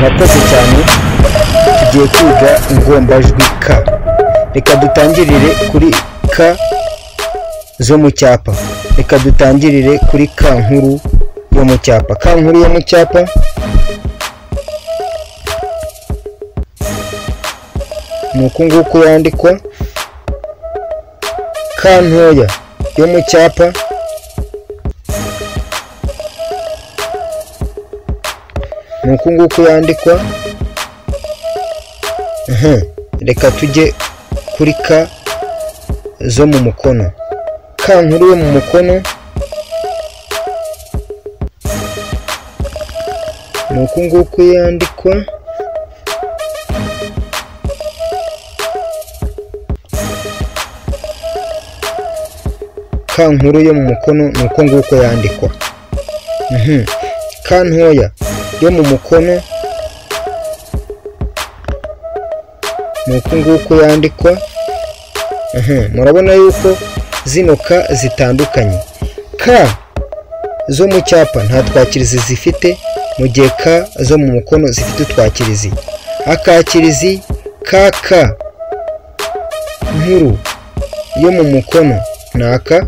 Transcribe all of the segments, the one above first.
Murakoze cyane. Tugiye kwiga ingombajwi K. Reka dutangirire kuri K zo mu cyapa. Reka dutangirire kuri K nkuru yo mu cyapa. K nkuru yo mu cyapa ni uku nguku yandikwa. K ntoya yo mu cyapa ni uku nguku yandikwa. Reka tujye kuri K zo mu mukono. K nkuru yo mu mukono ni uku nguku yandikwa. K nkuru yo mu mukono ni uko nguko yandikwa. K ntoya yo mu mukono ni uku nguko yandikwa. Murabona yuko zino K zitandukanye. K zo mu cyapa nta twakirizi zifite, mu gihe K zo mu mukono zifite utwakirizi. Akakirizi ka K nkuru yo mu mukono ni aka,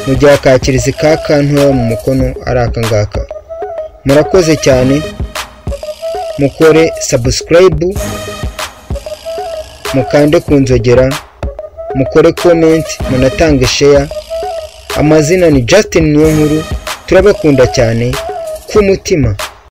mu gihe akakirizi ka K ntoya mu mukono ari aka ngaka. Murakoze cyane, mukore subscribe, mukande ku nzogera, mukore comment, munatange share. Amazina ni Justin Niyonkuru, turabakunda cyane ku mutima.